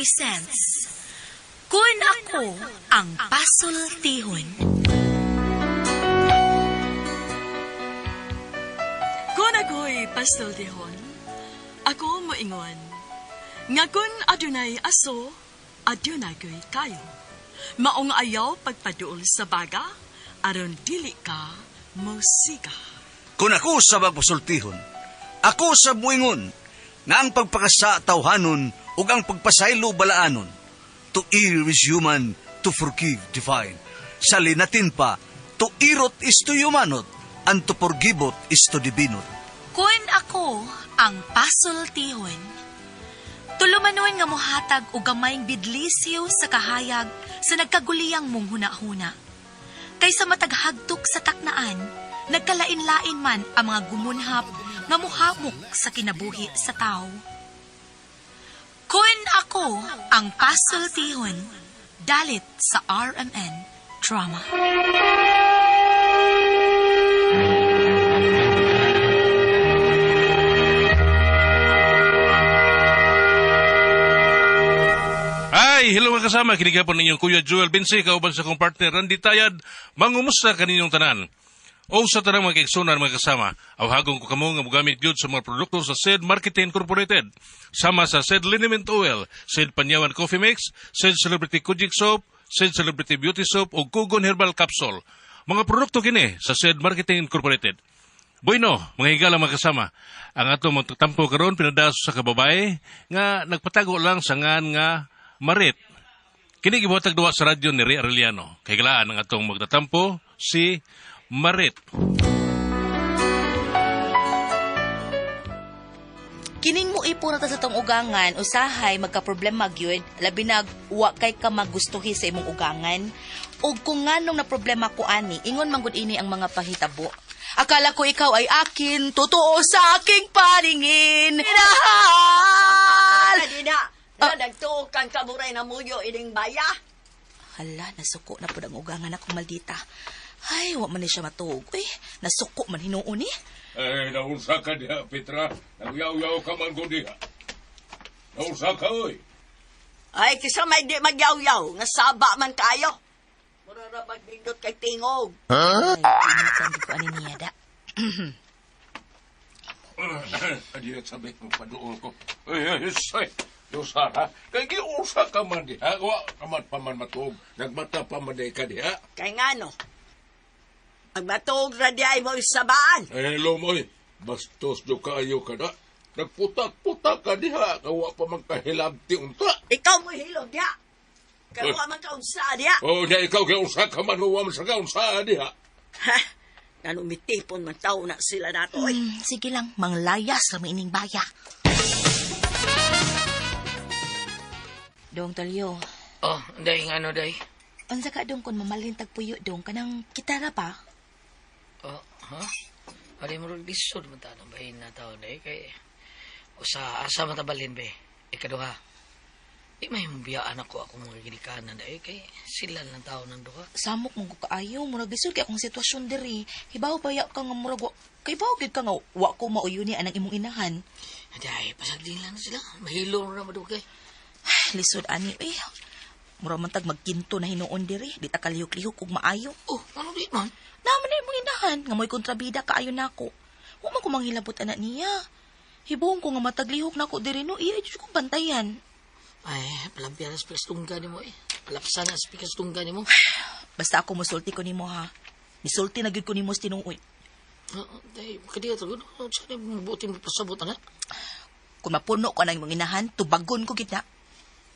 presents Kun Ako Ang Pasultihon. Kung ako'y pasultihon, ako moingon, nga kun adunay aso, adunay ko'y kayo. Maong ayaw pagpaduol sa baga, aron dili ka mosiga. Kung ako sa magpasultihon, ako sa muingon, nga ang pagpakasa tawhanon ug ang pagpasaylo balaanon. To err is human, to forgive divine. Sa linatin pa, to irot is to humanot, and to forgivot is to divinot. Kun ako ang pasultihon. Tulumanon nga mohatag og gamayng bidlisiw sa kahayag sa nagkaguliyang mong hunahuna. Kaysa mataghagtok sa taknaan, nagkalain-lain man ang mga gumunhap nga muhamok sa kinabuhi sa tao. Kun ako ang pasultihon, dalit sa RMN Drama. Ay, hello mga kasama. Kini po ninyong Kuya Joel Binsi, kauban sa kong partner Randy Tayad. Mangumusta kaninyong tanan. O sa tanang mga kaigsunan mga kasama, awhagong ko kamo nga mogamit gyud sa mga produkto sa SED Marketing Incorporated. Sama sa SED Liniment Oil, SED Panyawan Coffee Mix, SED Celebrity Kujik Soap, SED Celebrity Beauty Soap o Kugon Herbal Capsule. Mga produkto kini sa SED Marketing Incorporated. Bueno, mga higala mga kasama, ang atong magtatampo karon pinadaso sa kababae nga nagpatago lang sa ngan nga Marit. Kini gibuhatag duwa sa radyo ni Ray Arellano. Kay galaan ang atong magtatampo si Marit. Kining mo ipon na ta sa tong ugangan, usahay magka-problema gyud, labi na wa kay ka magustuhi sa imong ugangan. Ug kung nganong na problema ko ani, ingon man gud ini ang mga pahitabo. Akala ko ikaw ay akin, totoo sa aking paningin. Minahal! Dina, na nagtuo kang kaburay na muyo ining baya. Hala, nasuko na pud ang ugangan akong maldita. Ay, wa man ni siya matuog. Uy, nasuko man hinuon ni. Eh, naunsa ka diha, Petra. Nagyaw-yaw ka man ko diha. Naunsa ka, oy. Ay, kisa may di magyaw-yaw, nga saba man kayo. Mura ra magnindot kay tingog. Ay, initan ko ani niya da. Adi at sabi ko, paduol ko. Ay, ay, ay, Diyosara, kay giusa ka man diha. Wa ka man pa man matuog. Nagmata pa man ka diha. Kay ngano? Magmatuog ra di ay mo isabaan. Eh, lumoy. Bastos do kaayo ka na. Nagputak-putak ka diha. Kawa pa man kahilabti unta. Ikaw mo hilom diha. Kay wa man ka unsa diha. Oh, niya ikaw kay usa ka man. Wa man sa ka unsa diha. Ha? Ngano mitipon man tao na sila nato oy. Sige lang, manglayas ra ining baya. Dong talyo. Oh, day nga ano day? Unsa ka dong kun mamalhin tagpuyo dong kanang gitara pa? Oh, ha? Ari mo lisod man ta nang bahin na tao day kay usa asa man ta balhin be. Ikaduha. Di may biyaan ako akong mga ginikanan day kay sila lang tao nang duha. Samok man ko kaayo, murag lisod kay akong sitwasyon diri. Hibaw pa ya ka nga murag wa, kay baw gid ka nga wa ko mauyo ni anang imong inahan. Day, pasagdin lang sila. Mahilom ra madugay. Lisod ani eh. Murag man tag magkinto na hinuon diri, di ta kalihok-lihok og maayo. Oh, ano di man? Naman na imong inahan nga mo'y kontrabida kaayo nako. Wa man ko manghilabot ana niya. Hibuong ko nga mataglihok nako diri no, iya jud kong bantayan. Ay, palampian ang spikas tungga nimo eh. Palapsan ang spikas tungga nimo. Basta ako mosulti ko nimo ha. Nisulti na gyud ko nimo sa tinuod. Oh, day, kadiya to gud. Sa ni buti mo pasabot ana. Kung mapuno ko ang imong inahan, tubagon ko gid na.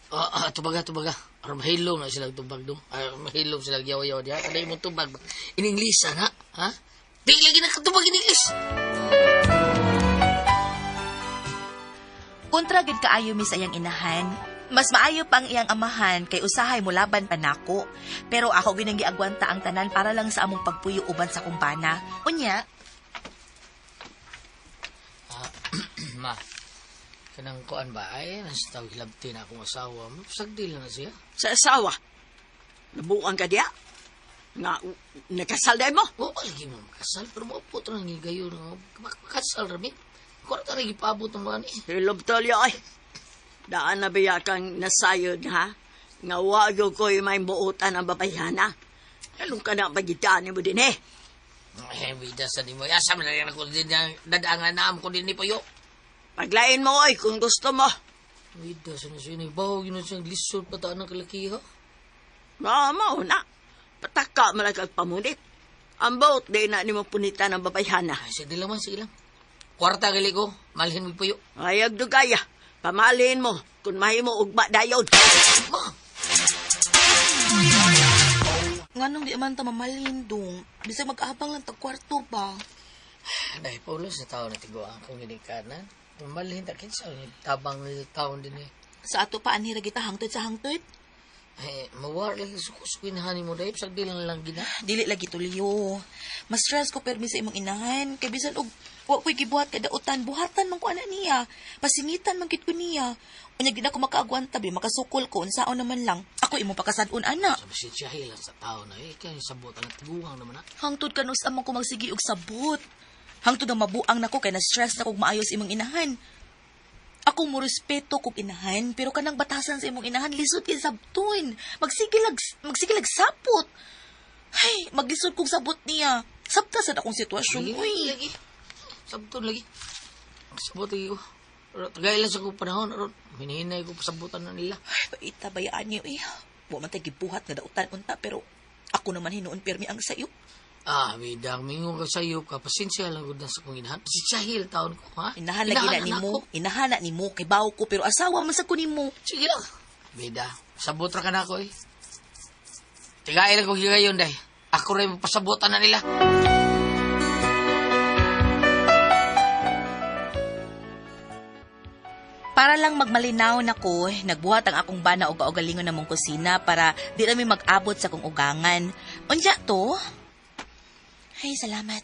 Ah, tubaga, tubaga. Aron mahilom na sila tubag dong. Ay, mahilom sila yaw-yaw diha. Kada imong tubag. In English na, ha? Di lagi na katubag in English. Kontra gid kaayo mi sa iyang inahan. Mas maayo pang iyang amahan kay usahay mo laban pa nako. Pero ako ginang giagwanta ang tanan para lang sa among pagpuyo uban sa kumpana. Unya, Ma, kanang kuan ba? Ay, nasa tawag hilabti na akong asawa. Sagdil na siya. Sa asawa. Nabuang ka diha. Nga nakasal day mo. Oo, lagi mo makasal. Pero maupot na nang higayon. Makasal rami. Kuan ka rin ipaabot ng mga ni. Hilom tolyo ay. Daan na biya kang nasayod, ha? Nga wago ko'y may buotan ang babayhana. Anong ka na pagitaan mo din, eh? Eh, bida sa nimo. Asa man lang ako din ang dadaangan na am ko din ni Puyo. Paglain mo, oy, kung gusto mo. Bida sa nyo sino. Bawo yun siyang lisod pa taan ng kalakiha. Mama, na. Pataka man lang kag pamunit. Ang buot, di na nimo punitan ang babayhana. Ay, sige lang man, sige lang. Kwarta gali ko, malhin mo Puyo. Ayag dugaya, pamalin mo kung mahimo ugma dayon. Ma! Nganong di man ta mamalhin dong. Bisag mag-abang lang tag kwarto ba. Dahil Paulo, sa tao na tigo ang akong ginikanan. Malhin ta kinsa tabang taon din eh. Sa ato pa anhi ra kita hangtod sa hangtod. Eh, mawar lagi suko-suko ni mo dahil sagdi lang lang gina. Dili lagi tulyo. Mas stress ko permi sa imong inahan kay bisan og wa ko'y gibuhat kay dautan buhatan man ko ana niya. Pasingitan man gid ko niya. Unya gid ako makaagwanta bi makasukol ko unsaon naman lang. Ako imong pakasad-on ana. Sabi si Siya lang sa tao na eh, kaya sabot ang tiguang naman ah. Hangtod kanus amang ko magsigi og sabot. Hangtod ang mabuang nako kay na-stress na kog maayos imong inahan. Ako mo respeto kog inahan, pero kanang batasan sa imong inahan lisod kay sabton. Magsigilag sapot. Ay, maglisod kog sabot niya. Sabta sad akong sitwasyon. Lagi, Uy. lagi. Sabton lagi. Sabot lagi ko. Tagay lang sa kong panahon. Aron, hinihinay ko pasabutan na nila. Ay, baita bayaan niyo eh. Wa man tay gibuhat nga dautan unta pero ako naman hinuon pirmi ang sayo. Ah, bidang mingon ka sa'yo ka. Pasensya lang gud na sa kong inahan. Pasensya taon ko, ha? Inahan lagi na nimo, ako. inahan na nimo kay bawo ko pero asawa man sa ko nimo. Sige lang. Bida, sabot ra ka na ako eh. Tagay lang ko higayon, day. Ako rin pasabutan na nila. Para lang magmalinaw nako, nagbuhat ang akong bana og kaugalingon namong kusina para di nami mag-abot sa akong ugangan. Unya to? Ay, salamat.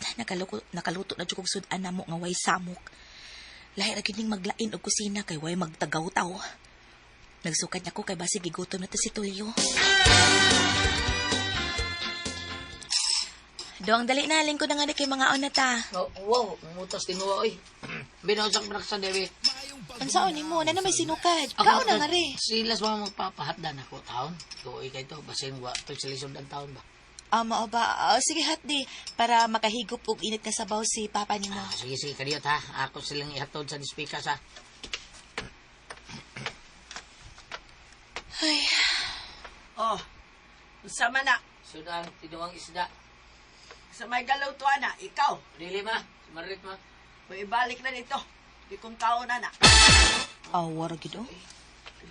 Nakaluto na jud kog sud-an namo nga way samok. Lahi ra gyud ning maglain og kusina kay way magtagaw-taw. Nagsukad nako kay basig gigutom na ta si Tulio. Dong, dali na. Lingkod na nga ni kay mga na ta. Oh, wow, mutas tinuwa, oy. Binaw sa panaksan, Debbie. Ang saon nimo, na na may sinukad. Kaon na nga rin. Sila sa mga magpapahatdan ako, taon. Tuoy kay to, basin wa, ito sa lisod ang taon ba? Ah, mao ba? Ah, sige, hatdi. Para makahigop og init nga sabaw si papa nimo. Ah, sige, sige, kadiyot ha. Ako silang ihatod sa dispikas ha. Ay, Oh, sama na. Sudan, tinuwang isda. Sa may galaw to, ana, ikaw. Dili ma, sumarit ma. Ibalik na dito. Di kong kaon, ana. Awar gid oh.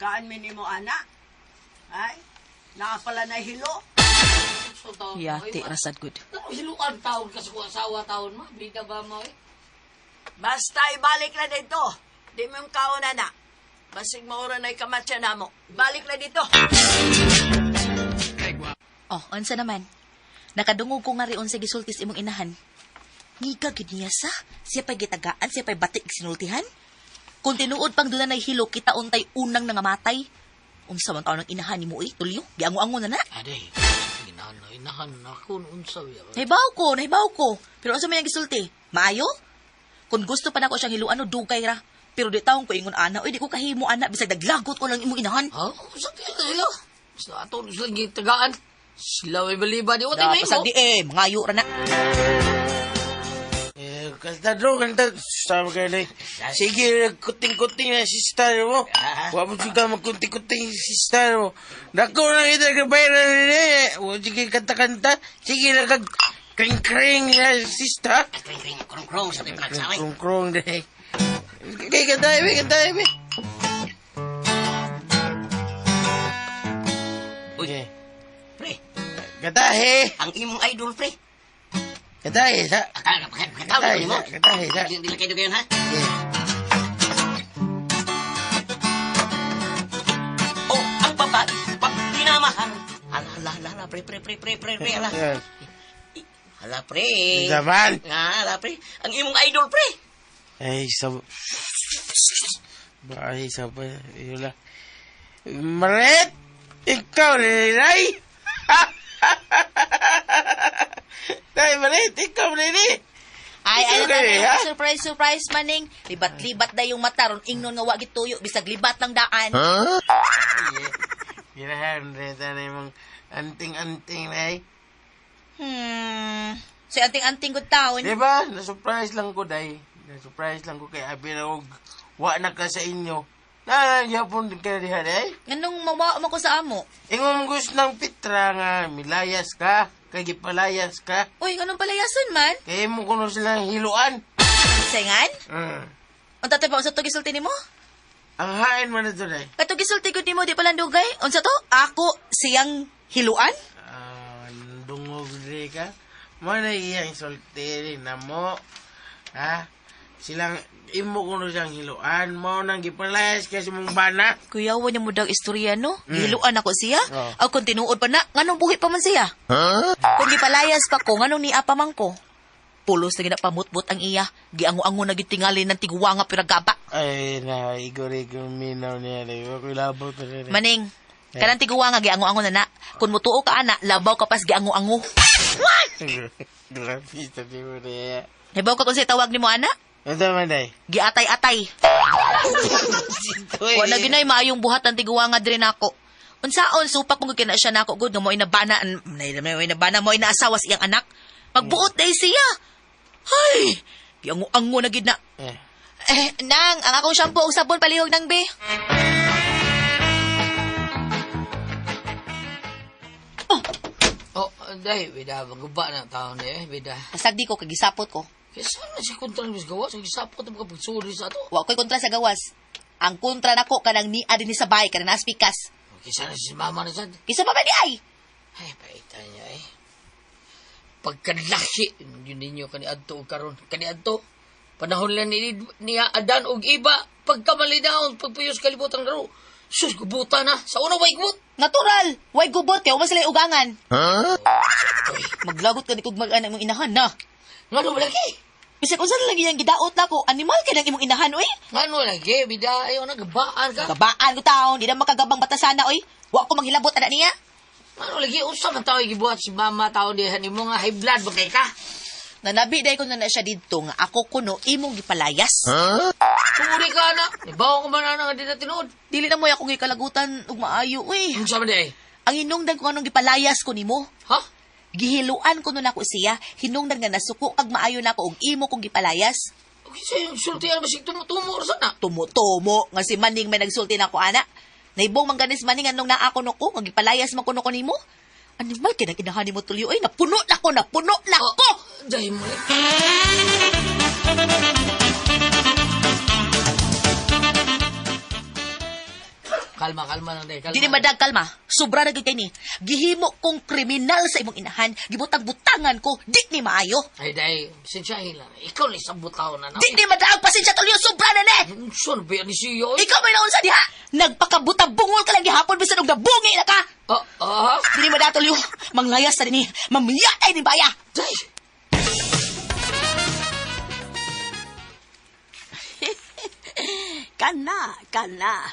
Gaan mi nimo, ana. Ay, naa pala na hilo. So, taon, Yati rasad good. Ano, hiluan taon kasi kung asawa taon ma. Bida ba mo eh? Basta ibalik na dito. Di mo yung kaon, ana. Basig maura na ikamatya na mo. Balik na dito. Oh, unsa naman? Nakadungog ko nga rion sa gisultis imong inahan. Ngiga gid niya sa. Siya pa'y gitagaan, siya pa'y batik sinultihan. Kung tinuod pang doon na hilo, kita untay unang nangamatay. Unsa man taon ang inahan nimo eh, tulyo. Giango-ango na na. Aday, inahan na, inahan na ako, unsa ya. Nahibaw ko, nahibaw ko. Pero unsa man yang gisulti? Maayo? Kung gusto pa nako siyang hiluan, no, dugay ra. Pero di taong ko ingon ana, oy di ko kahimo ana bisag naglagot ko lang imong inahan. Ha? Unsa kaya sila? Basta ato sila gitagaan. Sila may baliba di utay Dapat di eh, mangayo ra na. Eh, kanta dro, kanta. Sabi ka na, sige, kuting-kuting na si star mo. Huwag mo juga magkunting-kunting si star mo. Naku, nakita ka ba yun? Huwag sige, kanta-kanta. Sige, nagag kring-kring na si star. Kring-kring, krong-krong sa may pagsamay. Krong-krong na. Kaya kanta, eh, kanta, eh. Uy, pre, Kanta, eh. ang imong idol, pre. Kanta, eh, sa. Kataw mo. Kanta, eh, sa. Dili kayo gayon, ha? Okay. Oh, ang babae, pag pinamahal. Hala, hala, hala, hala, pre, pre, pre, pre, pre, pre, hala. Yes. Hala, pre. Zaman. Ah, hala, pre. Ang imong idol, pre. Ay, sab... Ay, sab... Yun lang. Maret! Ikaw, Ray! Tay, Maret! Ikaw, Ray! Ay, ay, Okay, ay, ha? surprise, surprise, maning. Libat-libat na yung mata, ron ingnon nga wa gituyo, bisag libat lang daan. Ginahan rin na imong anting-anting na eh. Si anting-anting good taon. Di ba? Na-surprise lang ko, day. Na-surprise lang ko kay Abi na og wa na ka sa inyo. Nanagyapon din ka diha, day. Nganong mawa man ko sa amo? Ingon gusto ng Petra nga milayas ka, kay gipalayas ka. Uy, nganong palayason man? Kay mo kuno silang hiluan. Sengan? Mm. Ang tatay pa, unsa to gisulti nimo? Ang hain man na to, day. Kato gisulti gud nimo di pala dugay? Unsa to? Ako siyang hiluan? Ah, dungog diri ka. Mo na iyang sulti na mo. Ha? Silang imo kuno siyang hiluan mo nang gipalayas ka sa mong bana. Kuya, wa niya mo dag istorya, no? Gihiluan ako siya. Oh. Aw, kung tinuod pa na, nganong buhi pa man siya? Kung gipalayas pa ko, nganong niya pa man ko? Pulos na ginapamutbot ang iya. Giango-ango na gitingali ng tiguwa nga piragaba. Ay, na, igor-igor minaw niya. Day. Wa ko'y labot na rin. Maning, kanang tiguwa nga giango-ango na na. Kung mutuo ka ana, labaw ka pas giango-ango. Grabe sa di mo niya. Hibaw ka kung sa'y tawag ni mo ana? Ito man, day. Giatay-atay. Wa na ginay maayong buhat ang tiguwa nga diri nako. Unsaon supak kung kina siya nako gud nga mo inabana mo inabana mo inaasawa sa iyang anak. Magbuot day siya. Hay, giango-ango na gid na. Eh. Eh, nang, ang akong shampoo ug sabon palihog nang be. Oh, day, bida, maguba na taon eh, bida. Pasagdi ko kagisapot ko. Kaya saan na siya kontra ni gawas? Ang gisapot ang makapagsuri sa ato. Wa ko'y kontra sa gawas. Ang kontra nako kanang niya dinhi sa bahay kanang naspikas. Kaya na si mama na sad. Kisa pa ba di ay? Ay, paita niya eh. Pagkalaki, yun ninyo kani adto og karon. Kani adto, panahon lang ni, niya Adan og iba. Pagkamalidaon, pagpuyos kalibutan karo. Sus, gubuta na. Sa una, way gubot. Natural, way gubot kay uma sila ugangan. Maglagot ka ni kog mag-anak mong inahan na. Ngano lagi? Bisag unsa na lang iyang gidaot nako, animal kay lang imong inahan oy. Ngano lagi? Bida, ayaw na, gabaan ka. Gabaan ko taon, di na makagabang batasana oy. Wa ko manghilabot ana niya. Ngano lagi? Unsa man tao gibuhat si mama tao diha nimo nga high blood ba kay ka? Nanabi day ko na na siya didto nga ako kuno imong gipalayas. Tumuri ka na. Ibaw ko man na nga di na tinuod. Dili na mo akong gikalagutan og maayo oy. Unsa man di ay? Ang hinungdan ko anong gipalayas ko nimo. Ha? Gihiluan ko nun ako siya, hinungdan nga nasuko kag maayo nako og imo kong gipalayas. Okay, sa yung sultian ba sig tumutumor sana? Tumutumo nga si Maning may nagsulti nako ana. Naibong man ganis Maning anong naa ko no ko, nga gipalayas man kuno ko nimo. Animal kay nang inahan nimo tuloy oy, napuno na ko, napuno na ko. Dahil mo Kalma, kalma lang day. Kalma. Dili madag kalma. Sobra na gyud kay ni. Gihimo kong kriminal sa imong inahan, gibutang-butangan ko, di ni maayo. Ay, day, pasensyahin lang. Ikaw na isang butaw na na. Di ni madaag pasensya tuloy, sobra na ni. Unsa na ba yan ni siya? oy? Ikaw may naunsa diha. Nagpakabutang bungol ka lang gihapon bisan og nabungi na ka. Ah, ah? Dili madatol yo. Manglayas ta dinhi. Mamiyatay ni baya. Day! Kana, kana.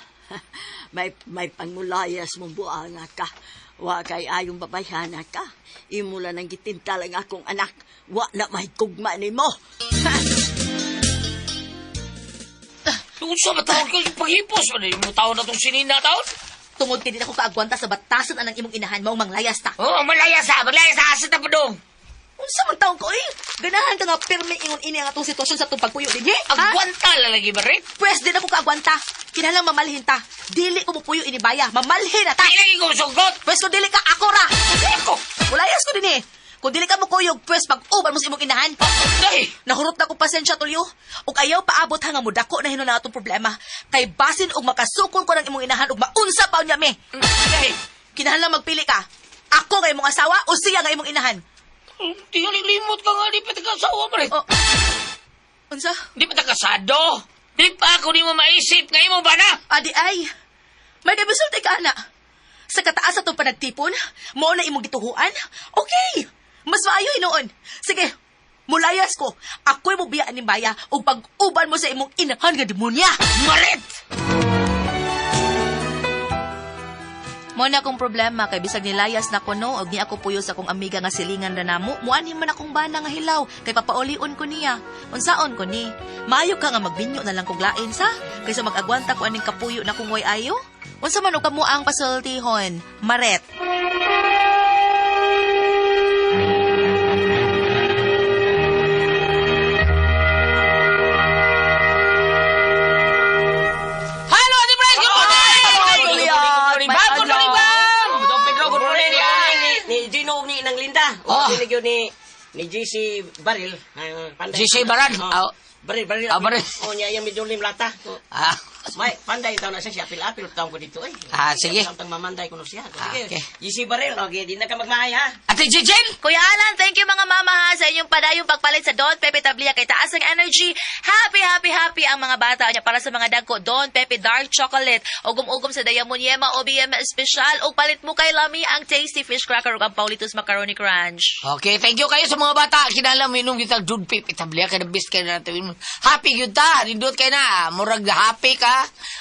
May pangulayas mong buanga ka. Wa kay ayong babayhana ka. Imo lang ang gitintal ang akong anak. Wa na may kugma nimo. Unsa ba taon ka yung paghipos? Ano yung taon na itong sinina taon? Tungod kay di na ko kaagwanta sa batasan anang imong inahan maong manglayas ta. Oh, malaya sa, malaya sa asa ta pa dong. Unsa man taon ko eh? Ganahan ka nga pirmi ingon ini ang atong sitwasyon sa atong pagpuyo dinhi. Ha? Agwanta lang lagi ba rin? Pwes din ako kaagwanta. Kinahanglan mamalhin ta. Dili ko mupuyo ini baya. Mamalhin na ta. Ay lagi ko suggot. Pwes kung dili ka ako ra. Ako. Mulayas ko dinhi. Kung dili ka mukuyog, pwes pag-uban mo sa imong inahan. Day! Nahurot na ko pasensya tulyo. Ug ayaw paabot ha nga mudako na hinon na atong problema. Kay basin og makasukol ko ng imong inahan ug maunsa pa unya mi. Day! Kinahanglan magpili ka. Ako nga imong asawa o siya nga imong inahan. Tingaling limot ka nga, di pa taga-asawa mo rin. Oh. Unsa? Di pa taga-kasado. Di pa ako ni mo maisip nga imo ba na? Adi ay. May kabisulti ka ana. Sa kataas atong panagtipon, mao na imong gituhuan. Okay. Mas maayo hinuon. Sige. Mulayas ko. Ako'y mubiyaan ni Maya ug pag-uban mo sa imong inahan nga demonya. Marit! Mo na akong problema kay bisag nilayas na ko no og ni ako puyo sa akong amiga nga silingan ra namo. Muanhin man akong bana nga hilaw kay papaulion ko niya. Unsaon ko ni? Maayo ka nga magbinyo na lang kog lain sa kaysa mag-agwanta ko aning kapuyo na kung way ayo. Unsa man og kamo ang pasultihon? Maret. Hello, Ate Bryce! Good morning! Good morning, Bam! Good morning, Bam! Don Pedro, good morning! Ni Gino ni nang Linda. Oh. O oh. Ni ni GC Baril. Panday. GC Baran. Oh. Ah. Baril, baril. Ah, baril. Oh, niya yung medyo limlata. Oh. Ah, May panday taon na siya siya apil-apil taon ko dito eh. Ah, sige. Samtang mamanday ko no siya. Ah, Sige. okay. GC Baril, okay, di na ka magmahay ha. Ate Jijen! Kuya Alan, thank you mga mama ha sa inyong padayong pagpalit sa Don Pepe Tablia kay taas ang energy. Happy, happy, happy ang mga bata niya para sa mga dagko. Don Pepe Dark Chocolate, ugom-ugom sa Diamond Yema OBM Special ug palit mo kay Lami ang Tasty Fish Cracker ug ang Paulitos Macaroni Crunch. Okay, thank you kayo sa mga bata. Kinala mo inom kita Jude Pip. Itablia ka na best kayo na natin. Happy yun ta. Nindot kayo na. Murag happy ka.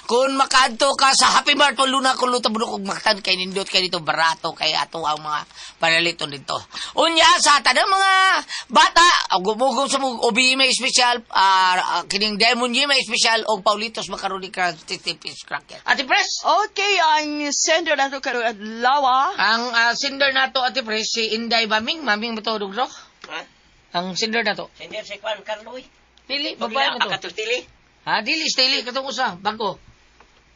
Kung makaadto ka sa Happy Mart, walo na kung luta bunok og maktan kay nindot kay dito. Barato kay ato ang mga panaliton dito. Unya sa tanang mga bata, gumugom sa mga OBM special, kining Diamond Yema special, o Paulitos Macaroni Crunch, Tasty Fish Cracker. Ate Pres! Okay, ang sender nato karong adlaw. Ang sender nato, Ate Pres, si Inday Maming. Maming ba ito, Dugro? Ha? Ang sender nato. Sender si Juan Carlo eh. Dili, babae mo to. Akatutili. Ha, dili, stili. Katong usa, bago.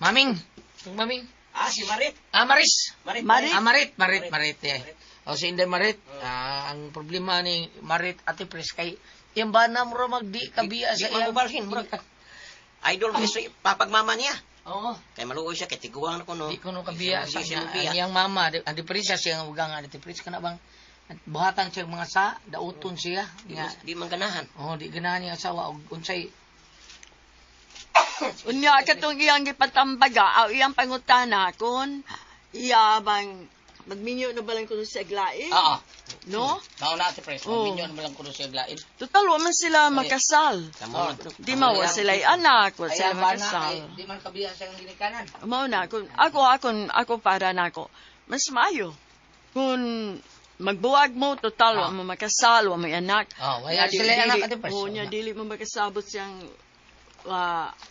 Maming. Itong maming. Ah, si Marit. Ah, Maris. Marit. Marit. Ah, Marit, Marit, Marit. Eh. O, si Inday Marit. Ah, ang problema ni Marit Ate Pres kay iyang bana mo ra magdi kabiya Di sa man iyang. mubalhin, murag. Idol ko si papagmama niya. Oo. Kay maluoy siya kay tiguang na ko no. Di ko no kabiya sa Di siya iya. mubiya. Ang iyang mama, ang diferensya siya ang ugang ang diferensya kana bang buhatan siya mga sa, dauton siya. Di, Nga, di man ganahan. oh, di ganahan niya asawa og unsay Unya katong iyang gipatambaga, aw iyang pangutana kung iya bang magminyo na ba lang kuno sa aglain? Oo. No? Mao na Ate Pres, Oo. maminyo na lang kuno siya glain. Total wa man sila makasal. Oh. Di ma wa sila anak, wa Ay, sila ang bana, makasal. ay, di man kabiya sa iyang ginikanan. Mao na kung ako ako ako para nako. Mas maayo kung magbuwag mo total wa mo makasal, wa may anak. Ah, wala Nya, sila anak, Ate Pres. Oo, nya dili mo makasabot siyang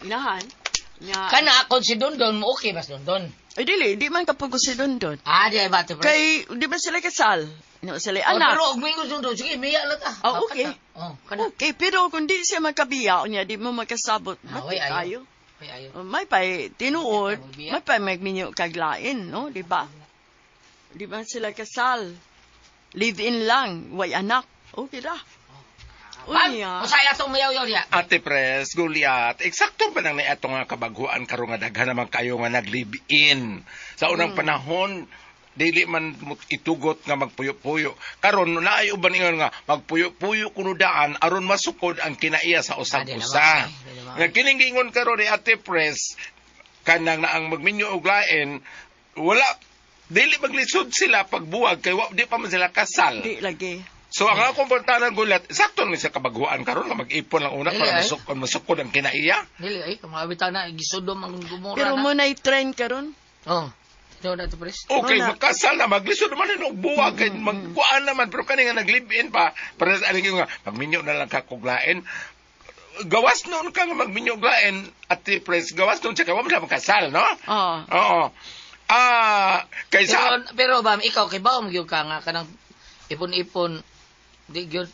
inahan. Nya, Kana kung si Dondon mo okay bas Dondon. ay dili, di man kapag si Dondon. Ah, di ay ba Ate Pres? Kay di ba sila kasal? No, sila Oh, anak. pero og mingon Dondon, sige miya lang ka. Ah, okay. Oh, kana. Okay, pero kung di siya makabiya, unya di mo makasabot, Ah, mati way, ayaw. kayo. Ay, ayo. Oh, May pay tinuod, may pay magminyo kaglain, no, di ba? Di ba sila kasal? Live in lang, way anak. Okay ra. Ma'am, Unya. usay atong mayaw-yaw diya. Ate Pres, Goliath, eksakto ba nang ato nga kabaghuan karon nga daghan naman kayo nga nag-live-in. Sa unang panahon, dili man mo itugot nga magpuyo-puyo. Karon naay uban ingon nga magpuyo-puyo kuno daan aron masukod ang kinaiya sa Ah, di usag-usa. naman, di naman. Nga kining giingon karon ni Ate Pres kanang naang magminyo og lain, wala dili maglisod sila pagbuwag kay wa, di pa man sila kasal. Di lagi. So ang akong puntahan gulat, sakto ni sa kabaguan karon nga mag-ipon lang una Dili, para ay. masukon masukon ang kinaiya. Dili ay mga bitaw na gisudom ang gumura Pero na. mo na trend karon. Oh. Tinuod na Ate Pres. Okay, Wala. magkasal na maglisod naman og buwag kay magkuan naman pero kani nga nag-live-in pa para sa aning nga magminyo na lang ka kuglain. Gawas noon ka nga magminyo og lain at pres gawas noon siya kay wa man siya makasal, no? Ah. Oo. Ah, kaysa Pero pero bam ikaw kay baom gyud ka nga kanang ipon-ipon di gyud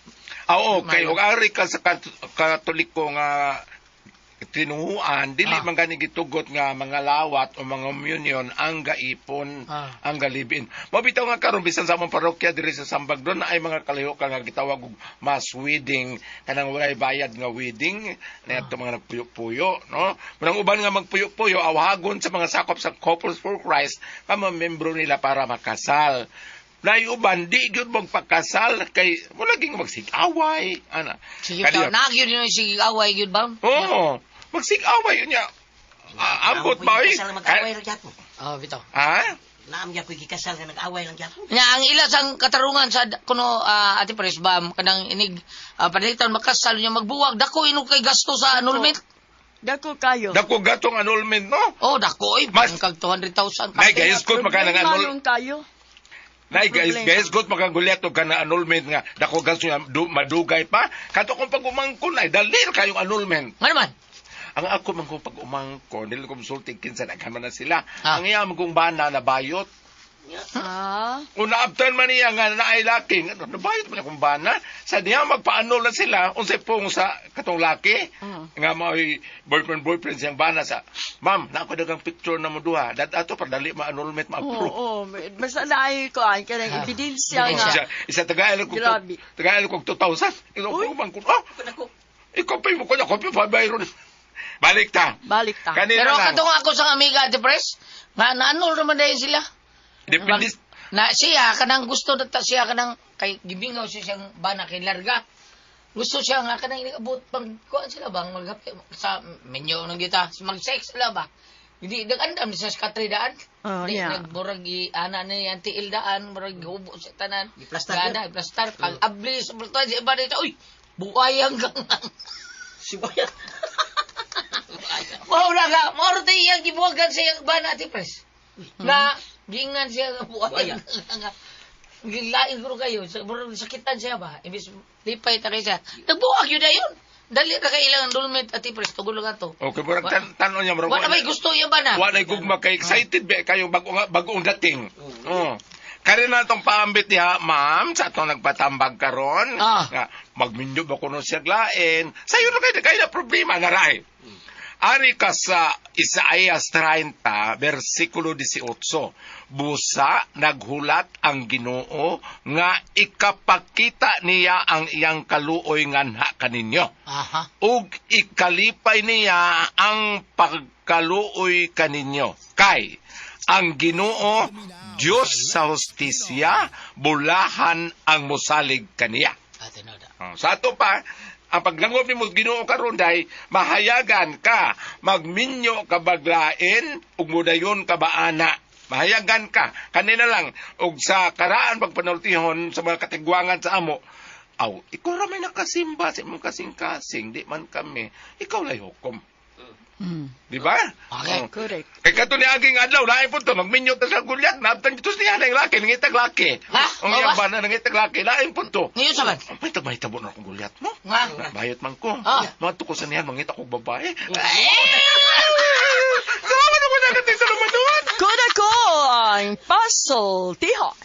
Oo, kay og ari ka sa Katoliko nga tinuhuan, dili man gani gitugot nga mga lawat o mga communion ang gaipon, ang galibin. Mao bitaw nga karon bisan sa among parokya diri sa Sambag doon ay mga kalihokan nga gitawag og mass wedding kanang walay bayad nga wedding niadto mga nagpuyo-puyo, no? Manang uban nga magpuyo-puyo awhagon sa mga sakop sa Couples for Christ pa mga membro nila para makasal. Nay uban di gyud magpakasal kay wala ging magsigaway ana. Sige ka, na gyud yun sige away gyud ba? Oo. Magsigaway yun niya. Ambot ba oy? Kasal mag-away lang gyapon. Oh, bitaw. Ha? Naam gyapon gikasal nga nag-away lang gyapon. Nya ang ila sang katarungan sa kuno Ate Pres bam kanang inig panalitan makasal niya magbuwag dako inog kay gasto sa annulment. Dako kayo. Dako gatong annulment, no? Oh, dako oy, Mas- kag 200,000. Nay, guys, good magka ng Problema annul. nung kayo. Nay, guys, Problema. guys, good makagulyat og kana annulment nga dako gasto nga madugay pa. Kato kung pag-umangkon ay dalil kayong annulment. Nga naman. Ang ako man kung pag-umangkon, dili ko musulti kinsa daghan man na sila. Ah. Ang iya man kung bana na bayot. Ah, Una abtan man niya nga naay laki, nga, nabayot man akong bana. Sa diha magpa-annul na sila unsay pong sa katong laki. Nga mao'y boyfriend boyfriend siyang bana sa. Ma'am, na ako dagang picture na mo duha. Dat ato para dali ma-annulment oo, ma-approve. oo. Basta naay ko ang kanang ebidensya nga. Isa, isa tagail ko Grabe. tagail ko 2,000. Ikaw ko man ko. Oh, ikaw pa mo ko na kopya pa bayron. Balik ta. Balik ta. Kanina Pero lang. katong ako sa amiga Ate Pres, nga naanol naman dahil sila. Depende Na siya kanang gusto na ta siya kanang kay gibingaw siya siyang bana kay larga. Gusto siya nga kanang inabot pag kuan sila bang maghapi sa menyo nang gita mag-sex sila ba. Hindi nag-andam siya sa katridaan. Oh, Di, yeah. nagmurag i ana ni ang tiil daan, murag hubo sa tanan. Giplastar Gana, iplastar. Pag abli sa plastar, siya ba dito, uy, buayang kang. Si Boyan. Mao na ka, mao ra tayo iyang gibuwagan sa iyang bana, Ate Pres. Na, giingnan siya nga buwayan. Gilain ko kayo, murag sakitan siya ba? Imbis lipay ta kay siya. Nagbuwag yun na yun. Dali ra kay ilang endowment, Ate Pres, tugol lang ato. Okay, murag tan-on niya murag. Wala may gusto iya bana. Wa nay gugma kay excited ba kayo bagong dating. Oh. Kari na itong paambit niya, ma'am, sa atong nagpatambag karon. Nga, magminyo ba kuno siya lain? Sayo na kayo, kayo na problema na ray. Ari ka sa Isaías 30, versikulo 18. Busa naghulat ang Ginoo nga ikapakita niya ang iyang kaluoy nganha kaninyo. Aha. Ug ikalipay niya ang pagkaluoy kaninyo. Kay ang Ginoo Dios sa hustisya, bulahan ang mosalig kaniya. Ate Noda. Oh, sa ato pa, ang paglangob ni mo Ginoo karon day mahayagan ka, magminyo ka baglain ug modayon ka baana. Mahayagan ka kanina lang ug sa karaan pagpanultihon sa mga katigwangan sa amo. Aw, ikaw ra may nakasimba sa imong kasing-kasing, di man kami. Ikaw lay hukom. Di ba? Okay. Oh. Correct. Kay kato ni aging adlaw, lain po to, magminyo ta sa gulyat, naabtan dito niya ng laki, nangitag laki. Ha? Ang Mao iyang ba? bana, nangitag laki, lain po to. Ngayon sa man. May tagmahitabo na akong gulyat mo. Nga. Bayot man ko. Ah. Mga ko sa niyan, mangita kong babae. Salamat ako nagating sa lumanuan. Kuda ko ang pasultihon.